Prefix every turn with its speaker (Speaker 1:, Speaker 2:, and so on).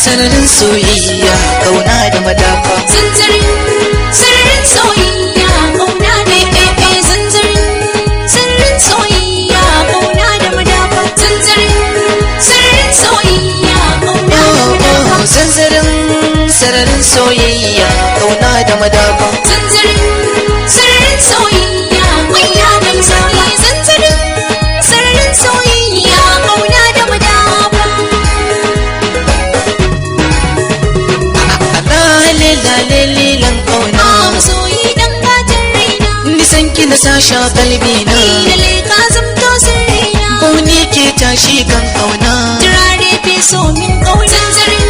Speaker 1: Sanarin soyayya, kauna da madafa.
Speaker 2: Zanzarin sirrin soyayya, kauna da madafa. Zanzarin sirrin soyayya, kauna da madafa. Zanzarin sirrin soyayya, kauna da madafa.
Speaker 1: Oh, zanzarin sararin soyayya, kauna da madafa.
Speaker 2: Zanzarin sirrin soyayya, kauna da madafa. Zanzarin sirrin soyayya, kauna da madafa.
Speaker 1: Lale lale lilan kauna.
Speaker 2: Ah, masoyi dan gatan raina.
Speaker 1: Nisan ki na sasha kalbina.
Speaker 2: Lalle ka zamto sirrina.
Speaker 1: Ko ni ke tashi kan kauna.
Speaker 2: Turare feso min kauna. Zanzarin